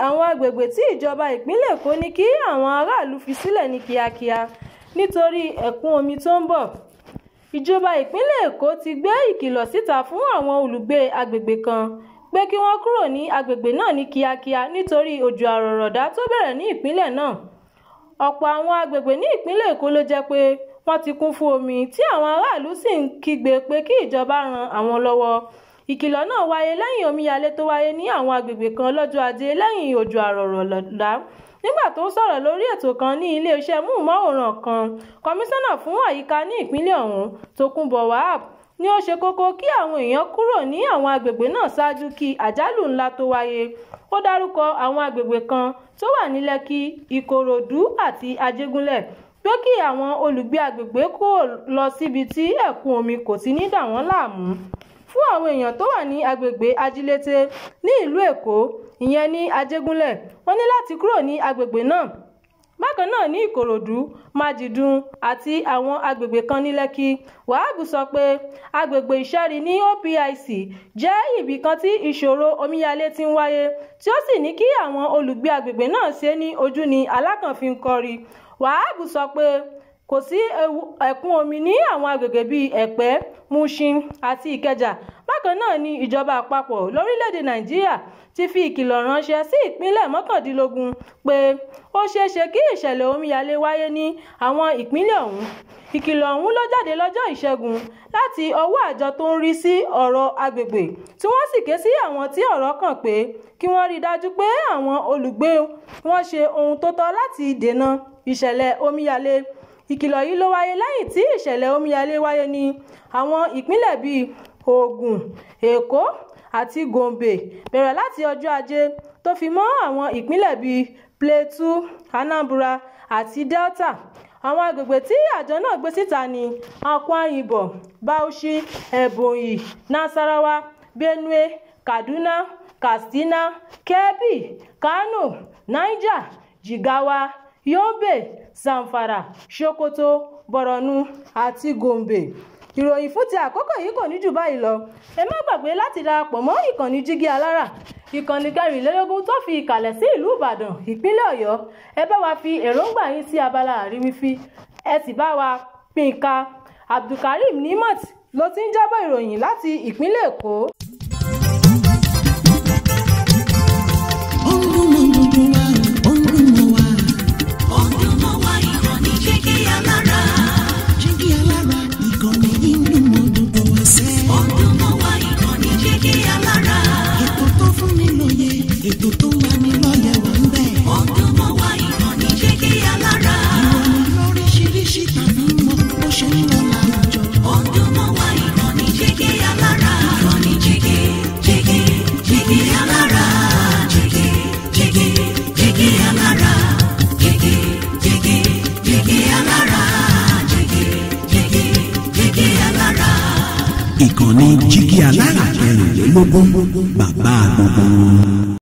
àwọn agbègbè tí ìjọba ìpínlẹ̀ Èkó ní kí àwọn aráàlú fi sílẹ̀ ní kíákíá nítorí ẹ̀kún omi tó ń bọ̀. Ìjọba ìpínlẹ̀ Èkó ti gbé ìkìlọ̀ síta fún àwọn olùgbé agbègbè kan pé kí wọ́n kúrò ní agbègbè náà ní kíákíá nítorí òjò àrọ̀rọ̀dá tó bẹ̀rẹ̀ ní ìpínlẹ̀ náà. Ọ̀pọ̀ àwọn agbègbè ní ìpínlẹ̀ Èkó ló jẹ́ pé wọ́n ti kún fún omi tí àwọn aráàlú sì ń kígbe pé kí ìjọba ran àwọn lọ́wọ́. Ìkìlọ̀ náà wáyé lẹ́yìn omíyalé tó wáyé ní àwọn agbègbè kan lọ́jọ́ Ajé lẹ́yìn òjò àrọ̀rọ̀dá. Nígbà tó ń sọ̀rọ̀ lórí ètò kan ní iléeṣẹ́ móhùnmáwòrán kan, kọmíṣánná fún àyíká ní ìpínlẹ̀ ọ̀hún, Tókunbọ̀ Wahab, ní ó ṣe kókó kí àwọn èèyàn kúrò ní àwọn agbègbè náà ṣáájú kí àjálù ńlá tó wáyé. Ó dárúkọ àwọn agbègbè kan tó wà ní Lẹ́kì, Ìkòròdú àti Ajégúnlẹ̀ pé kí àwọn olùgbé agbègbè kó lọ síbi tí ẹ̀kún omi kò ti ní dà wọ́n láàmú. Fún àwọn èèyàn tó wà ní agbègbè Ajílété ní ìlú Èkó, ìyẹn ní Ajégúnlẹ̀, wọ́n ní láti kúrò ní agbègbè náà. Bákan náà ní Ìkòròdú, Májìdún àti àwọn agbègbè kan ní Lẹ́kì. Wahab sọ pé agbègbè Ìṣẹ́rí ní OPIC jẹ́ ibì kan tí ìṣòro omíyalé ti ń wáyé tí ó sì ní kí àwọn olùgbé agbègbè náà ṣe ní ojú ní alákànfin kọrí. Wahab sọ pé kò sí ẹ̀kún omi ní àwọn agbègbè bíi Ẹ̀pẹ́, Mushin àti Ìkẹjà. Bákan náà ni ìjọba àpapọ̀ lórílẹ̀‐èdè Nàìjíríà ti fi ìkìlọ̀ ránṣẹ́ sí ìpínlẹ̀ 19 pé ó ṣeéṣe kí ìṣẹ̀lẹ̀ omíyalé wáyé ní àwọn ìpínlẹ̀ ọ̀hún. Ìkìlọ̀ ọ̀hún ló jáde lọ́jọ́ Ìṣẹ́gun láti ọwọ́ àjọ tó ń rí sí ọ̀rọ̀ agbègbè tí wọ́n sì ké sí àwọn tí ọ̀rọ̀ kàn pé kí wọ́n rí i dájú pé àwọn olùgbé wọn ṣe ohun tó tọ́ láti dènà ìṣẹ̀lẹ̀ omíyalé. Ìkìlọ̀ yìí ló wáyé lẹ́yìn tí ìṣẹ̀lẹ̀ omíyalé wáyé ní àwọn ìpínlẹ̀ bíi Ògùn, Èkó àti Gombe bẹ̀rẹ̀ láti ọjọ́ Ajé tó fi mọ́ àwọn ìpínlẹ̀ bíi Plateau, Anambra àti Delta. Àwọn agbègbè tí àjọ náà gbé síta ní Akwa Ibom, Bauchi, Ebonyi, Nasarawa, Benue, Kaduna, Katsina, Kebbi, Kano, Niger, Jigawa, Yobe, Zamfara, Sokoto, Borno àti Gombe. Ìròyìn fún ti àkókò yìí kò ní jù báyìí lọ. Ẹ má gbàgbé láti darapọ̀ mọ́ ìkànnì Jígí Alára, ìkànnì 24 tó fi ìkàlẹ̀ sí ìlú Ìbàdàn, ìpínlẹ̀ Ọ̀yọ́. Ẹ bá wa fi èròǹgbà yín sí abala àríwífi, ẹ sì bá wa pín ká. Abdulkareem Nimot ló ti ń jábọ̀ ìròyìn láti ìpínlẹ̀ Èkó. Ó ń dún mọ́ gbogbo wa, ó ń dún mọ́ wa. Ó ń dún mọ́ wa, ìkànnì Jígí Alára. Jígí Alára, ìkànnì yìí ń dún mọ́ gbogbo wa sẹ́. Ó ń dún mọ́ wa, ìkànnì Jígí Alára. Ètò tó fún ni lóye, ètò tó lani lọ́yẹ̀ wà ń bẹ̀. Ó ń dún mọ́ wa, ìkànnì Jígí Alára. Ìròyìn lóríṣiríṣi tàbí mọ bó ṣe ń lọ láwùjọ. Ó ń dún mọ́ wa, ìkànnì Jígí Alára. Ìkànnì Jígí, Jígí, Jígí Alára. Jígí, Jígí, Jígí Alára. Jígí, Jígí, Jígí Alára. Jígí, Jígí, Jígí Alára. Ìkànnì Jígí Alára 24, bàbá gbogbo wọn.